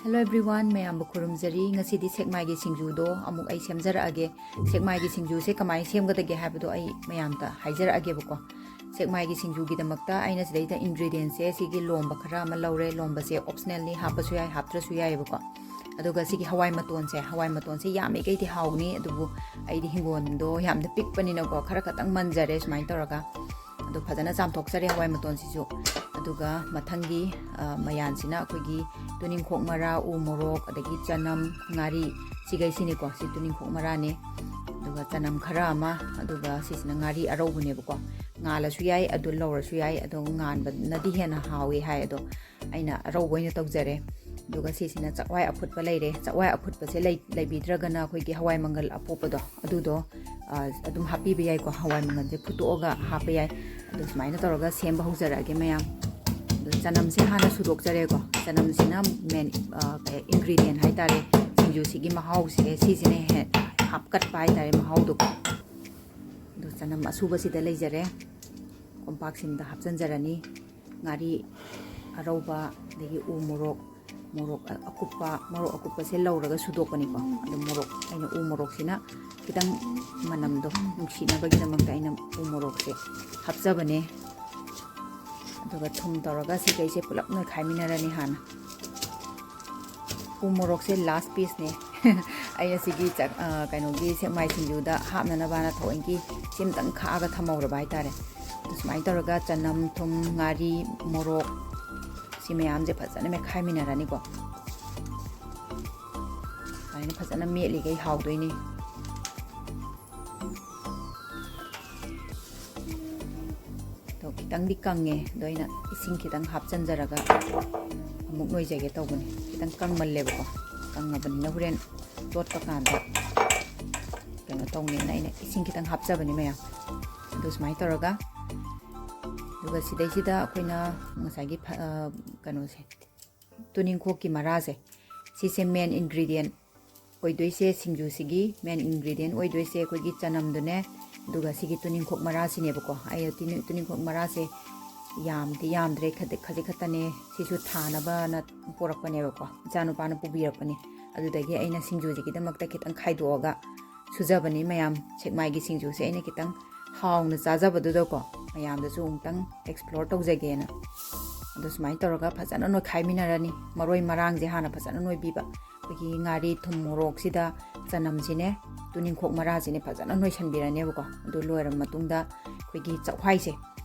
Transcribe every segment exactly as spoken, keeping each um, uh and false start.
Hello everyone, ꯃꯌꯥꯝꯕꯨ ꯈꯨꯔꯨꯝꯖꯔꯤ꯫ ꯉꯁꯤꯗꯤ ꯁꯦꯛꯃꯥꯏꯒꯤ ꯁꯤꯡꯖꯨꯗꯣ ꯑꯃꯨꯛ ꯑꯩ ꯁꯦꯝꯖꯔꯛꯑꯒꯦ꯫ ꯁꯦꯛꯃꯥꯏꯒꯤ ꯁꯤꯡꯖꯨꯁꯦ ꯀꯃꯥꯏꯅ ꯁꯦꯝꯒꯗꯒꯦ ꯍꯥꯏꯕꯗꯣ ꯑꯩ ꯃꯌꯥꯝꯗ ꯍꯥꯏꯖꯔꯛꯑꯒꯦꯕꯀꯣ꯫ ꯁꯦꯛꯃꯥꯏꯒꯤ ꯁꯤꯡꯖꯨꯒꯤꯗꯃꯛꯇ ꯑꯩꯅ ꯁꯤꯗꯩꯗ ingredients ꯁꯦ ꯁꯤꯒꯤ ꯂꯣꯝꯕ ꯈꯔ ꯑꯃ ꯂꯧꯔꯦ꯫ ꯂꯣꯝꯕꯁꯦ optional ꯅꯤ, ꯍꯥꯞꯄꯁꯨ ꯌꯥꯏ, ꯍꯥꯞꯇ꯭ꯔꯁꯨ ꯌꯥꯏꯑꯕꯀꯣ꯫ ꯑꯗꯨꯒ ꯁꯤꯒꯤ ꯍꯋꯥꯏ ꯃꯇꯣꯟꯁꯦ, ꯍꯋꯥꯏ ꯃꯇꯣꯟꯁꯦ ꯌꯥꯝꯃꯤꯈꯩꯗꯤ ꯍꯥꯎꯅꯤ, ꯑꯗꯨꯕꯨ ꯑꯩꯗꯤ ꯍꯤꯡꯒꯣꯜꯗꯣ ꯌꯥꯝꯅ ꯄꯤꯛꯄꯅꯤꯅꯀꯣ, ꯈꯔ ꯈꯛꯇꯪ ꯃꯟꯖꯔꯦ ꯁꯨꯃꯥꯏꯅ ꯇꯧꯔꯒ꯫ ꯑꯗꯣ ꯐꯖꯅ ꯆꯥꯝꯊꯣꯛꯆꯔꯦ ꯍꯋꯥꯏ ꯃꯇꯣꯟꯁꯤꯁꯨ꯫ ꯑꯗꯨꯒ ꯃꯊꯪꯒꯤ, ꯑ, ꯃꯌꯥꯟꯁꯤꯅ ꯑꯩꯈꯣꯏꯒꯤ ꯇꯨꯅꯤꯡꯈꯣꯛ ꯃꯔꯥ, ꯎ ꯃꯣꯔꯣꯛ, ꯑꯗꯒꯤ ꯆꯅꯝ, ꯉꯥꯔꯤ, ꯁꯤꯈꯩꯁꯤꯅꯤꯀꯣ꯫ ꯁꯤ ꯇꯨꯅꯤꯡꯈꯣꯛ ꯃꯔꯥꯅꯦ, ꯑꯗꯨꯒ ꯆꯅꯝ ꯈꯔ ꯑꯃ, ꯑꯗꯨꯒ ꯁꯤꯁꯤꯅ ꯉꯥꯔꯤ ꯑꯔꯧꯕꯅꯦꯕꯀꯣ꯫ ꯉꯥꯜꯂꯁꯨ ꯌꯥꯏ, ꯑꯗꯨ ꯂꯧꯔꯁꯨ ꯌꯥꯏ, ꯑꯗꯣ ꯉꯥꯟꯕꯅꯗꯤ ꯍꯦꯟꯅ ꯍꯥꯎꯋꯦ ꯍꯥꯏ꯫ ꯑꯗꯣ ꯑꯩꯅ ꯑꯔꯧꯕ ꯑꯣꯏꯅ ꯇꯧꯖꯔꯦ꯫ ꯑꯗꯨꯒ ꯁꯤꯁꯤꯅ ꯆꯥꯛꯋꯥꯏ ꯑꯐꯨꯠꯄ ꯂꯩꯔꯦ꯫ ꯆꯥꯛꯋꯥꯏ ꯑꯐꯨꯠꯄꯁꯦ ꯂꯩ-, ꯂꯩꯕꯤꯗ꯭ꯔꯒꯅ ꯑꯩꯈꯣꯏꯒꯤ ꯍꯋꯥꯏ ꯃꯪꯒꯜ ꯑꯄꯣꯞꯄꯗꯣ, ꯑꯗꯨꯗꯣ, ꯑ, ꯑꯗꯨꯝ ꯍꯥꯞꯄꯤꯕ ꯌꯥꯏꯀꯣ꯫ ꯍꯋꯥꯏ ꯃꯪꯒꯜꯁꯦ ꯐꯨꯠꯇꯣꯛꯑꯒ ꯍꯥꯞꯄ ꯌꯥꯏ꯫ ꯑꯗꯨ ꯁꯨꯃꯥꯏꯅ ꯇꯧꯔꯒ ꯁꯦꯝꯕ ꯍꯧꯖꯔꯛꯑꯒꯦ ꯃꯌꯥꯝ꯫ ꯑꯗꯨ ꯆꯅꯝꯁꯦ ꯍꯥꯟꯅ ꯁꯨꯗꯣꯛꯆꯔꯦꯀꯣ꯫ ꯆꯅꯝꯁꯤꯅ main, ꯑ, ingredient ꯍꯥꯏꯇꯥꯔꯦ꯫ ꯁꯤꯡꯖꯨꯁꯤꯒꯤ ꯃꯍꯥꯎꯁꯦ ꯁꯤꯁꯤꯅ ꯍꯦꯛ ꯍꯥꯞꯀꯠꯄ ꯍꯥꯏꯇꯥꯔꯦ ꯃꯍꯥꯎꯗꯣꯀꯣ꯫ ꯑꯗꯨ ꯆꯅꯝ ꯑꯁꯨꯕꯁꯤꯗ ꯂꯩꯖꯔꯦ꯫ ꯀꯣꯝꯄꯥꯛꯁꯤꯃꯗ ꯍꯥꯞꯆꯤꯟꯖꯔꯅꯤ꯫ ꯉꯥꯔꯤ ꯑꯔꯧꯕ, ꯑꯗꯒꯤ ꯎ ꯃꯣꯔꯣꯛ, ꯃꯣꯔꯣꯛ ꯑꯀꯨꯞꯄ, ꯃꯣꯔꯣꯛ ꯑꯀꯨꯞꯄꯁꯦ ꯂꯧꯔꯒ ꯁꯨꯗꯣꯛꯄꯅꯤꯀꯣ꯫ ꯑꯗꯣ ꯃꯣꯔꯣꯛ, ꯑꯩꯅ ꯎ ꯃꯣꯔꯣꯛꯁꯤꯅ ꯈꯤꯇꯪ ꯃꯅꯝꯗꯣ ꯅꯨꯡꯁꯤꯅꯕꯒꯤꯗꯃꯛꯇ ꯑꯩꯅ ꯎ ꯃꯣꯔꯣꯛꯁꯦ ꯍꯥꯞꯆꯕꯅꯦ꯫ ꯑꯗꯨꯒ ꯊꯨꯝ ꯇꯧꯔꯒ ꯁꯤꯈꯩꯁꯦ ꯄꯨꯂꯞ ꯅꯣꯏꯈꯥꯏꯃꯤꯟꯅꯔꯅꯤ ꯍꯥꯟꯅ꯫ ꯎ ꯃꯣꯔꯣꯛꯁꯦ last piece ꯅꯦ꯫ ꯑꯩꯅ ꯁꯤꯒꯤ ꯆꯥꯛ-, ꯑ, ꯀꯩꯅꯣꯒꯤ ꯁꯦꯛꯃꯥꯏ ꯁꯤꯡꯖꯨꯗ ꯍꯥꯞꯅꯅꯕꯅ ꯊꯑꯣꯏꯒꯤ ꯁꯤꯝꯇꯪ ꯈꯥꯛꯑꯒ ꯊꯝꯍꯧꯔꯕ ꯍꯥꯏꯇꯥꯔꯦ꯫ ꯑꯗꯨ ꯁꯨꯃꯥꯏꯅ ꯇꯧꯔꯒ ꯆꯅꯝ, ꯊꯨꯝ, ꯉꯥꯔꯤ, ꯃꯣꯔꯣꯛ, ꯁꯤ ꯃꯌꯥꯝꯁꯦ ꯐꯖꯅ ꯃꯦꯠꯈꯥꯏꯃꯤꯟꯅꯔꯅꯤꯀꯣ꯫ ꯁꯨꯃꯥꯏꯅ ꯐꯖꯅ ꯃꯦꯠꯂꯤꯈꯩ ꯍꯥꯎꯗꯣꯏꯅꯤ꯫ ꯑꯗꯣ ꯈꯤꯇꯪꯗꯤ ꯀꯪꯉꯦ, ꯑꯗꯣ ꯑꯩꯅ ꯏꯁꯤꯡ ꯈꯤꯇꯪ ꯍꯥꯞꯆꯤꯟꯖꯔꯒ ꯑꯃꯨꯛ ꯅꯣꯏꯖꯒꯦ ꯇꯧꯕꯅꯤ꯫ ꯈꯤꯇꯪ ꯀꯪꯃꯜꯂꯦꯕꯀꯣ, ꯀꯪꯉꯕꯅꯤꯅ ꯍꯣꯔꯦꯟ ꯇꯣꯠꯄ ꯀꯥꯟꯗ ꯀꯩꯅꯣ ꯇꯧꯅꯦꯅ ꯑꯩꯅ ꯏꯁꯤꯡ ꯈꯤꯇꯪ ꯍꯥꯞꯆꯕꯅꯤ ꯃꯌꯥꯝ꯫ ꯑꯗꯨ ꯁꯨꯃꯥꯏꯅ ꯇꯧꯔꯒ, ꯑꯗꯨꯒ ꯁꯤꯗꯩꯁꯤꯗ ꯑꯩꯈꯣꯏꯅ ꯉꯁꯥꯏꯒꯤ ꯐ-, ꯑ, ꯀꯩꯅꯣꯁꯦ, ꯇꯨꯅꯤꯡꯈꯣꯛꯀꯤ ꯃꯔꯥꯁꯦ, ꯁꯤꯁꯦ main ingredient ꯑꯣꯏꯗꯣꯏꯁꯦ, ꯁꯤꯡꯖꯨꯁꯤꯒꯤ main ingredient ꯑꯣꯏꯗꯣꯏꯁꯦ ꯑꯩꯈꯣꯏꯒꯤ ꯆꯅꯝꯗꯨꯅꯦ, ꯑꯗꯨꯒ ꯁꯤꯒꯤ ꯇꯨꯅꯤꯡꯈꯣꯛ ꯃꯔꯥꯁꯤꯅꯦꯕꯀꯣ꯫ ꯑꯩ ꯇꯨꯅꯤ-, ꯇꯨꯅꯤꯡꯈꯣꯛ ꯃꯔꯥꯁꯦ ꯌꯥꯝꯗꯤ ꯌꯥꯝꯗ꯭ꯔꯦ, ꯈꯖꯤꯛ ꯈꯖꯤꯛ ꯈꯛꯇꯅꯦ꯫ ꯁꯤꯁꯨ ꯊꯥꯅꯕꯅ ꯄꯣꯔꯛꯄꯅꯦꯕꯀꯣ, ꯏꯆꯥꯅꯨꯄꯥꯅ ꯄꯨꯕꯤꯔꯛꯄꯅꯤ꯫ ꯑꯗꯨꯗꯒꯤ ꯑꯩꯅ ꯁꯤꯡꯖꯨꯁꯤꯒꯤꯗꯃꯛꯇ ꯈꯤꯇꯪ ꯈꯥꯏꯗꯣꯛꯑꯒ ꯁꯨꯖꯕꯅꯤ ꯃꯌꯥꯝ꯫ ꯁꯦꯛꯃꯥꯏꯒꯤ ꯁꯤꯡꯖꯨꯁꯦ ꯑꯩꯅ ꯈꯤꯇꯪ ꯍꯥꯎꯅ ꯆꯥꯖꯕꯗꯨꯗꯀꯣ, ꯃꯌꯥꯝꯗꯁꯨ ꯑꯃꯨꯛꯇꯪ explore ꯇꯧꯖꯒꯦꯅ꯫ ꯑꯗꯣ ꯁꯨꯃꯥꯏꯅ ꯇꯧꯔꯒ ꯐꯖꯅ ꯅꯣꯏꯈꯥꯏꯃꯤꯟꯅꯔꯅꯤ꯫ ꯃꯔꯣꯏ ꯃꯔꯥꯡꯁꯦ ꯍꯥꯟꯅ ꯐꯖꯅ ꯅꯣꯏꯕꯤꯕ꯫ ꯑꯩꯈꯣꯏꯒꯤ ꯉꯥꯔꯤ, ꯊꯨꯝ, ꯃꯣꯔꯣꯛꯁꯤꯗ ꯆꯅꯝꯁꯤꯅꯦ, ꯇꯨꯅꯤꯡꯈꯣꯛ ꯃꯔꯥꯁꯤꯅꯦ ꯐꯖꯅ ꯅꯣꯏꯁꯟꯕꯤꯔꯅꯦꯕꯀꯣ꯫ ꯑꯗꯨ ꯂꯣꯏꯔꯕ ꯃꯇꯨꯡꯗ ꯑꯩꯈꯣꯏꯒꯤ ꯆꯥꯛꯍꯋꯥꯏꯁꯦ,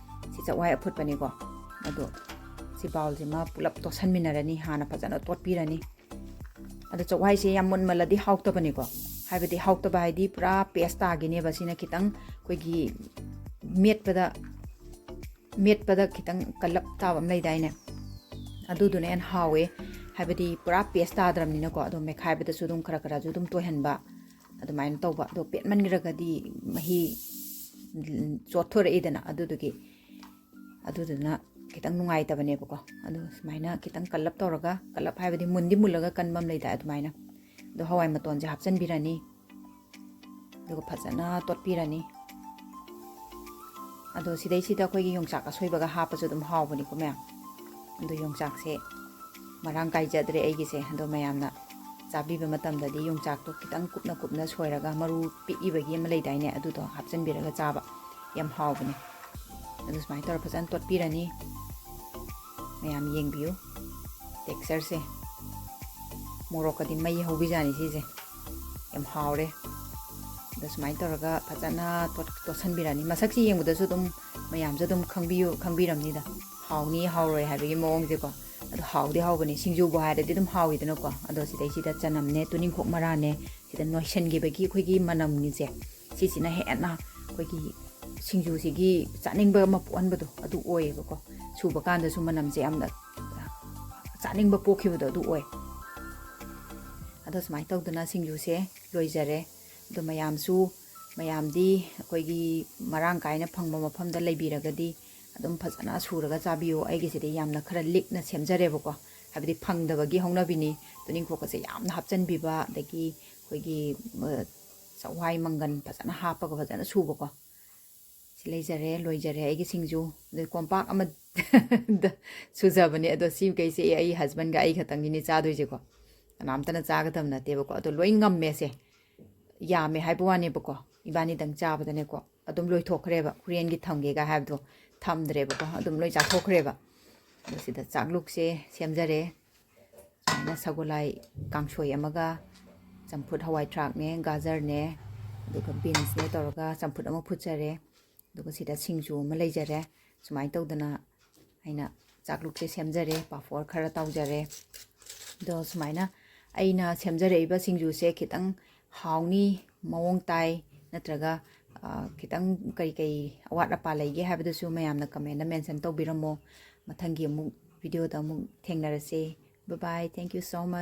ꯁꯤ ꯆꯥꯛꯍꯋꯥꯏ ꯑꯐꯨꯠꯄꯅꯤꯀꯣ꯫ ꯑꯗꯣ ꯁꯤ ꯕꯥꯎꯜꯁꯤꯃ ꯄꯨꯂꯞ ꯇꯣꯠꯁꯟꯃꯤꯟꯅꯔꯅꯤ, ꯍꯥꯟꯅ ꯐꯖꯅ ꯇꯣꯠꯄꯤꯔꯅꯤ꯫ ꯑꯗꯣ ꯆꯥꯛꯍꯋꯥꯏꯁꯦ ꯌꯥꯝ ꯃꯨꯟꯃꯜꯂꯗꯤ ꯍꯥꯎꯇꯕꯅꯤꯀꯣ꯫ ꯍꯥꯏꯕꯗꯤ ꯍꯥꯎꯇꯕ ꯍꯥꯏꯗꯤ ꯄꯨꯔꯥ paste ꯇꯥꯒꯤꯅꯦꯕ꯫ ꯁꯤꯅ ꯈꯤꯇꯪ ꯑꯩꯈꯣꯏꯒꯤ ꯃꯦꯠꯄꯗ, ꯃꯦꯠꯄꯗ ꯈꯤꯇꯪ ꯀꯜꯂꯞ ꯇꯥꯕ ꯑꯃ ꯂꯩꯗꯥꯏꯅꯦ? ꯑꯗꯨꯗꯨꯅ ꯍꯦꯟꯅ ꯍꯥꯎꯋꯦ꯫ ꯍꯥꯏꯕꯗꯤ ꯄꯨꯔꯥ paste ꯇꯥꯗ꯭ꯔꯕꯅꯤꯅꯀꯣ꯫ ꯑꯗꯣ ꯃꯦꯠꯈꯥꯏꯕꯗꯁꯨ ꯑꯗꯨꯝ ꯈꯔ ꯈꯔꯁꯨ ꯑꯗꯨꯝ ꯇꯣꯏꯍꯟꯕ, ꯑꯗꯨꯃꯥꯏꯅ ꯇꯧꯕ꯫ ꯑꯗꯣ ꯄꯦꯠꯃꯟꯈ꯭ꯔꯒꯗꯤ ꯃꯍꯤ ꯆꯣꯠꯊꯣꯔꯛꯏꯗꯅ, ꯑꯗꯨꯗꯨꯒꯤ꯫ ꯑꯗꯨꯗꯨꯅ ꯈꯤꯇꯪ ꯅꯨꯡꯉꯥꯏꯇꯕꯅꯦꯕꯀꯣ꯫ ꯑꯗꯣ ꯁꯨꯃꯥꯏꯅ ꯈꯤꯇꯪ ꯀꯜꯂꯞ ꯇꯧꯔꯒ, ꯀꯜꯂꯞ ꯍꯥꯏꯕꯗꯤ ꯃꯨꯟꯗꯤ ꯃꯨꯜꯂꯒ ꯀꯟꯕ ꯑꯃ ꯂꯩꯗꯥꯏ, ꯑꯗꯨꯃꯥꯏꯅ꯫ ꯑꯗꯣ ꯍꯋꯥꯏ ꯃꯇꯣꯟꯁꯦ ꯍꯥꯞꯆꯤꯟꯕꯤꯔꯅꯤ, ꯑꯗꯨꯒ ꯐꯖꯅ ꯇꯣꯠꯄꯤꯔꯅꯤ꯫ ꯑꯗꯣ ꯁꯤꯗꯩꯁꯤꯗ ꯑꯩꯈꯣꯏꯒꯤ ꯌꯣꯡꯆꯥꯛ ꯑꯁꯣꯏꯕꯒ ꯍꯥꯞꯄꯁꯨ ꯑꯗꯨꯝ ꯍꯥꯎꯕꯅꯤꯀꯣ ꯃꯌꯥꯝ꯫ ꯑꯗꯣ ꯌꯣꯡꯆꯥꯛꯁꯦ ꯃꯔꯥꯡ ꯀꯥꯏꯖꯗ꯭ꯔꯦ ꯑꯩꯒꯤꯁꯦ꯫ ꯑꯗꯣ ꯃꯌꯥꯝꯅ ꯆꯥꯕꯤꯕ ꯃꯇꯝꯗꯗꯤ ꯌꯣꯡꯆꯥꯛꯇꯣ ꯈꯤꯇꯪ ꯀꯨꯞꯅ ꯀꯨꯞꯅ ꯁꯣꯏꯔꯒ, ꯃꯔꯨ ꯄꯤꯛꯏꯕꯒꯤ ꯑꯃ ꯂꯩꯗꯥꯏꯅꯦ, ꯑꯗꯨꯗꯣ ꯍꯥꯞꯆꯤꯟꯕꯤꯔꯒ ꯆꯥꯕ ꯌꯥꯝ ꯍꯥꯎꯕꯅꯦ꯫ ꯑꯗꯨ ꯁꯨꯃꯥꯏꯅ ꯇꯧꯔ ꯐꯖꯅ ꯇꯣꯠꯄꯤꯔꯅꯤ꯫ ꯃꯌꯥꯝ ꯌꯦꯡꯕꯤꯌꯨ textureꯁꯦ꯫ ꯃꯣꯔꯣꯛꯀꯗꯤ ꯃꯩ ꯍꯧꯕꯤꯖꯥꯅꯤ ꯁꯤꯁꯦ꯫ ꯌꯥꯝ ꯍꯥꯎꯔꯦ꯫ ꯑꯗꯣ ꯁꯨꯃꯥꯏꯅ ꯇꯧꯔꯒ ꯐꯖꯅ ꯇꯣꯠ-, ꯇꯣꯠꯁꯟꯕꯤꯔꯅꯤ꯫ ꯃꯁꯛꯁꯤ ꯌꯦꯡꯕꯗꯁꯨ ꯑꯗꯨꯝ ꯃꯌꯥꯝꯁꯨ ꯑꯗꯨꯝ ꯈꯪꯕꯤꯌꯨ, ꯈꯪꯕꯤꯔꯝꯅꯤꯗ꯫ ꯍꯥꯎꯅꯤ ꯍꯥꯎꯔꯣꯏ ꯍꯥꯏꯕꯒꯤ ꯃꯑꯣꯡꯁꯦꯀꯣ꯫ ꯑꯗꯣ ꯍꯥꯎꯗꯤ ꯍꯥꯎꯕꯅꯤ, ꯁꯤꯡꯖꯨꯕꯨ ꯍꯥꯏꯔꯗꯤ ꯑꯗꯨꯝ ꯍꯥꯎꯋꯤꯗꯅꯀꯣ꯫ ꯑꯗꯣ ꯁꯤꯗꯩꯁꯤꯗ ꯆꯅꯝꯅꯦ, ꯇꯨꯅꯤꯡꯈꯣꯛ ꯃꯔꯥꯅꯦ, ꯁꯤꯗ ꯅꯣꯏꯁꯟꯈꯤꯕꯒꯤ ꯑꯩꯈꯣꯏꯒꯤ ꯃꯅꯝꯒꯤꯁꯦ, ꯁꯤꯁꯤꯅ ꯍꯦꯟꯅ ꯑꯩꯈꯣꯏꯒꯤ ꯁꯤꯡꯖꯨꯁꯤꯒꯤ ꯆꯥꯅꯤꯡꯕ ꯑꯃ ꯄꯣꯛꯍꯟꯕꯗꯣ ꯑꯗꯨ ꯑꯣꯏꯌꯦꯕꯀꯣ꯫ ꯁꯨꯕ ꯀꯥꯟꯗꯁꯨ ꯃꯅꯝꯁꯦ ꯌꯥꯝꯅ ꯆꯥꯅꯤꯡꯕ ꯄꯣꯛꯈꯤꯕꯗꯣ ꯑꯗꯨ ꯑꯣꯏ꯫ ꯑꯗꯣ ꯁꯨꯃꯥꯏꯅ ꯇꯧꯗꯅ ꯁꯤꯡꯖꯨꯁꯦ ꯂꯣꯏꯖꯔꯦ꯫ ꯑꯗꯣ ꯃꯌꯥꯝꯁꯨ, ꯃꯌꯥꯝꯗꯤ ꯑꯩꯈꯣꯏꯒꯤ ꯃꯔꯥꯡ ꯀꯥꯏꯅ ꯐꯪꯕ ꯃꯐꯝꯗ ꯂꯩꯕꯤꯔꯒꯗꯤ ꯑꯗꯨꯝ ꯐꯖꯅ ꯁꯨꯔꯒ ꯆꯥꯕꯤꯌꯨ꯫ ꯑꯩꯒꯤꯁꯤꯗꯤ ꯌꯥꯝꯅ ꯈꯔ ꯂꯤꯛꯅ ꯁꯦꯝꯖꯔꯦꯕꯀꯣ, ꯍꯥꯏꯕꯗꯤ ꯐꯪꯗꯕꯒꯤ ꯍꯧꯅꯕꯤꯅꯤ꯫ ꯇꯨꯅꯤꯡꯈꯣꯛꯀꯁꯦ ꯌꯥꯝꯅ ꯍꯥꯞꯆꯤꯟꯕꯤꯕ, ꯑꯗꯒꯤ ꯑꯩꯈꯣꯏꯒꯤ, ꯑ, ꯆꯥꯛꯍꯋꯥꯏ ꯃꯪꯒꯟ ꯐꯖꯅ ꯍꯥꯞꯄꯒ ꯐꯖꯅ ꯁꯨꯕꯀꯣ꯫ ꯁꯤ ꯂꯩꯖꯔꯦ, ꯂꯣꯏꯖꯔꯦ ꯑꯩꯒꯤ ꯁꯤꯡꯖꯨ꯫ ꯑꯗꯩ ꯀꯣꯝꯄꯥꯛ ꯑꯃ ꯁꯨꯖꯕꯅꯦ꯫ ꯑꯗꯣ ꯁꯤꯈꯩꯁꯦ ꯑꯩ husbandꯒ ꯑꯩ ꯈꯛꯇꯪꯒꯤꯅꯤ ꯆꯥꯗꯣꯏꯁꯦꯀꯣ, ꯀꯅꯥꯝꯇꯅ ꯆꯥꯒꯗꯕ ꯅꯠꯇꯦꯕꯀꯣ꯫ ꯑꯗꯣ ꯂꯣꯏ ꯉꯝꯃꯦꯁꯦ, ꯌꯥꯝꯃꯦ ꯍꯥꯏꯕ ꯋꯥꯅꯦꯕꯀꯣ, ꯏꯕꯥꯅꯤꯗꯪ ꯆꯥꯕꯗꯅꯦꯀꯣ꯫ ꯑꯗꯨꯝ ꯂꯣꯏꯊꯣꯛꯈ꯭ꯔꯦꯕ, ꯍꯣꯔꯦꯟꯒꯤ ꯊꯝꯒꯦꯒ ꯍꯥꯏꯕꯗꯣ ꯊꯝꯗ꯭ꯔꯦꯕꯀꯣ, ꯑꯗꯨꯝ ꯂꯣꯏ ꯆꯥꯊꯣꯛꯈ꯭ꯔꯦꯕ꯫ ꯑꯗꯣ ꯁꯤꯗ ꯆꯥꯛꯂꯨꯛꯁꯦ ꯁꯦꯝꯖꯔꯦ꯫ ꯁꯨꯃꯥꯏꯅ ꯁꯒꯣꯜꯍꯋꯥꯏ ꯀꯥꯡꯁꯣꯏ ꯑꯃꯒ, ꯆꯝꯐꯨꯠ ꯍꯋꯥꯏ ꯊ꯭ꯔꯥꯛꯅꯦ, ꯒꯥꯖꯔꯅꯦ, ꯑꯗꯨꯒ beansꯅꯦ ꯇꯧꯔꯒ ꯆꯝꯐꯨꯠ ꯑꯃ ꯐꯨꯠꯆꯔꯦ꯫ ꯑꯗꯨꯒ ꯁꯤꯗ ꯁꯤꯡꯖꯨ ꯑꯃ ꯂꯩꯖꯔꯦ꯫ ꯁꯨꯃꯥꯏꯅ ꯇꯧꯗꯅ ꯑꯩꯅ ꯆꯥꯛꯂꯨꯛꯁꯦ ꯁꯦꯝꯖꯔꯦ, ꯄꯥꯐꯣꯔ ꯈꯔ ꯇꯥꯎꯖꯔꯦ꯫ ꯑꯗꯣ ꯁꯨꯃꯥꯏꯅ ꯑꯩꯅ ꯁꯦꯝꯖꯔꯛꯏꯕ ꯁꯤꯡꯖꯨꯁꯦ ꯈꯤꯇꯪ ꯍꯥꯎꯅꯤ, ꯃꯑꯣꯡ ꯇꯥꯏ, ꯅꯠꯇ꯭ꯔꯒ, ꯑ, ꯈꯤꯇꯪ ꯀꯔꯤ ꯀꯔꯤ ꯑꯋꯥꯠ ꯑꯄꯥ ꯂꯩꯒꯦ ꯍꯥꯏꯕꯗꯨꯁꯨ ꯃꯌꯥꯝꯅ commentꯗ mention ꯇꯧꯕꯤꯔꯝꯃꯣ꯫ ꯃꯊꯪꯒꯤ ꯑꯃꯨꯛ videoꯗ ꯑꯃꯨꯛ ꯊꯦꯡꯅꯔꯁꯦ꯫ Bye bye, thank you so much꯫